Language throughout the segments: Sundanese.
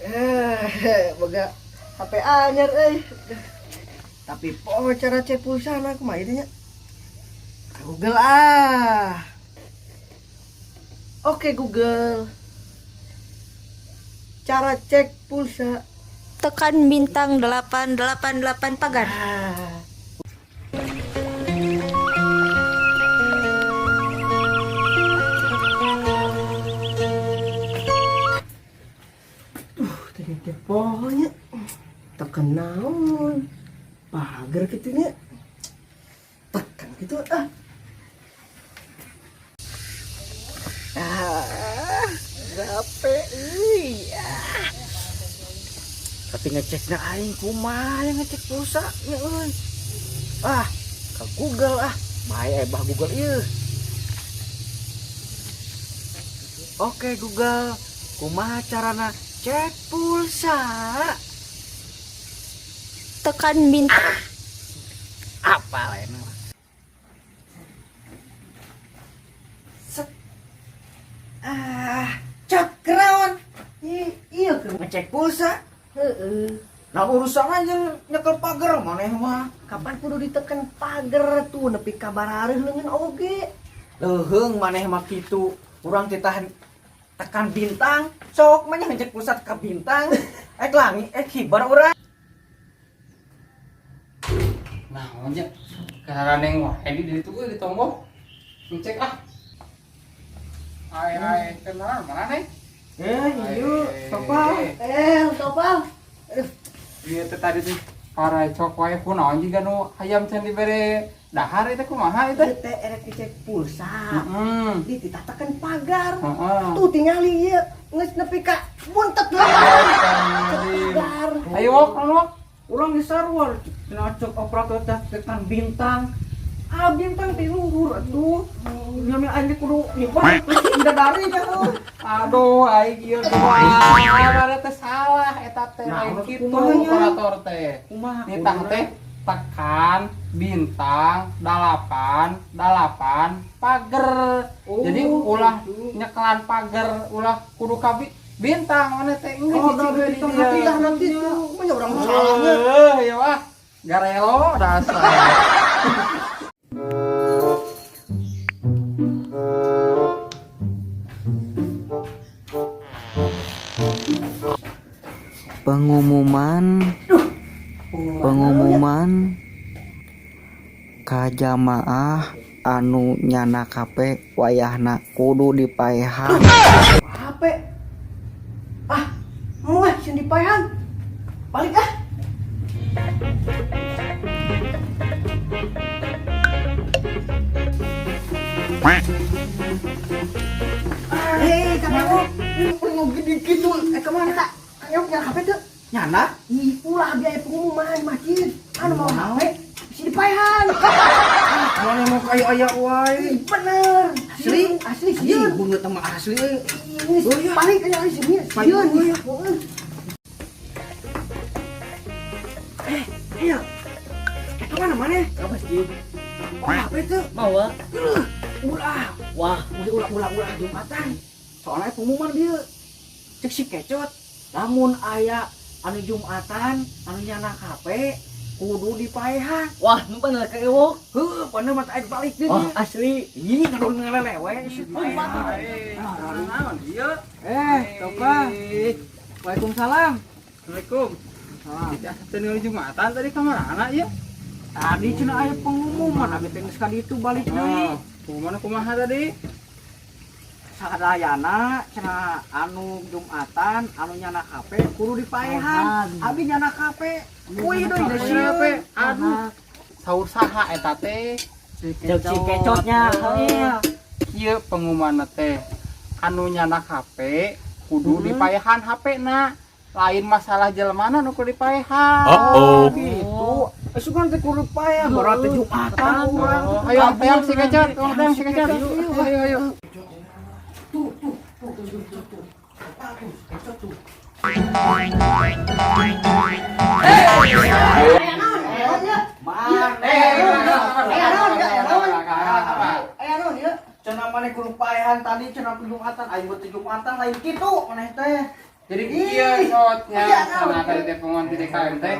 Eh, boga HP anyar euy. Tapi poho cara cek pulsa na kumaha ieu nya? Ka Google ah. Oke Google. Cara cek pulsa. Tekan bintang 888 pagar. Ah. Tadi teh pohonya tekan naon pagar gitu nya, tekan gitu ah ah gape euy ah. Tapi ngecekna aing kumaha yang ngecek pulsa nya euy, ah ke Google ah, bae bah Google ieu. Oke Google, kumaha carana cek pulsa? Tekan bintang. Apa lain mah. Set. Ah, cek kerawan. Iya keur ngecek pulsa. Heeh. Nah, urusan aja nyekel pagar maneh mah. Kapan kudu ditekan pagar tuh nepi ka barareuh leungeun oge. Leuheung maneh mah kitu. Urang titahan tekan bintang, sok mah ngecek pulsa ka bintang. Ek langi, ek hibar urang. Nah, nya karena wah ini dari itu di tonggo ngecek ah. Ai ai kenalan mana nih? Eh, iya, topal. Eh, topal. Iya teh tadi tuh para cok wae kunaon jiga nu hayam can dibere dahar itu kumaha itu? Ieu teh erek dicek pulsa. Heeh. Di ditatakan pagar. Heeh. Tuh tingali ieu geus nepi ka buntet lah. Pagar. Ayo wok, wok. Urang di sarwar cenah cek operator teh tekan bintang. Ah, bintang ti luhur atuh. Nyami aing kudu nyimpen bidadari kan. Aduh, aing ieu doang. Ada teh salah eta teh Nah, lain kitu kumaha nya? Operator teh. Kumaha? Nitah teh tekan bintang dalapan dalapan pagar. Oh, Jadi ulah gitu. nyekelan pagar, ulah kudu ka bintang mana teh geus Oh, cicing dah we di bintang dieu. Tapi lah nanti tuh mah urang salahnya. Eh, ya wah. Garelo dasar. Pengumuman, pengumuman ka jamaah anu nyandak HP wayahna kudu dipaehan. HP. Ah, mau ah sieun dipaehan. Balik ah. Hei, Kang Ewok. Ini gede gitu. Eh, kemana tak? Kang Ewok nyala HP tuh. Nyana? Ih, ulah biaya pengumuman masjid. Anu mau HP, bisa dipaehan. Mana mau kayak aya wae. Ih, bener. Asli, asli Iya, sieun. beungeut mah asli euy. Ini Oh, iya. paling kayak sini sieun. Paling. Eh, iya. Eh, kemana mana? Ke masjid. Oh, apa itu? Mau ah? Ulah, Wah, ulah, ulah, ulah Jumatan. Soalnya pengumuman dia. Cek si kecot. Lamun aya anu Jumatan, anu nyandak HP, kudu dipaehan. Wah, nu bener Kang Ewok. Heuh, bener mata aing balik deui. Wah, asli. Ini kan ngelelewe si paehan. Naon ieu? Eh, Topa. Waalaikumsalam. Assalamualaikum. Salam. Tidak teu ningali Jumatan tadi ka mana ieu? Tadi cenah aya pengumuman, abi teh geus ka ditu balik deui. Oh, kumaha kumaha tadi? Sadayana cenah anu Jumatan, anu nyandak HP kudu dipaehan. Abi nyandak HP. Wih deui da HP. sieun. Aduh. Saur saha eta teh? Cek si kecotnya. Iya. Kieu pengumuman teh. Anu nyandak HP kudu dipaehan HP na. Lain masalah jelmana nu kudu dipaehan. Oh, gitu. Eh, sugan teh kudu dipaehan, berarti Jumatan urang. Oh, ayo teang si kecot, oh, teang si kecot. Ayo ayo. Tuh, tuh, tuh, tuh, tuh, tuh. Apa tuh? Kecot tuh. Aya naon? Aya naon ya? Mana? Aya naon ya? Aya naon? Maneh kudu paehan tadi cenah Jumatan, aing mah teu Jumatan, lain kitu maneh teh. Jadi kieu sotnya Iya, sana tadi teh pengumuman di DKM teh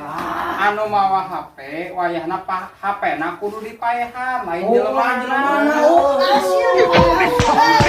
anu mawa HP wayahna HP na kudu dipaehan, lain Oh, jelema. jelema. Oh, asyik.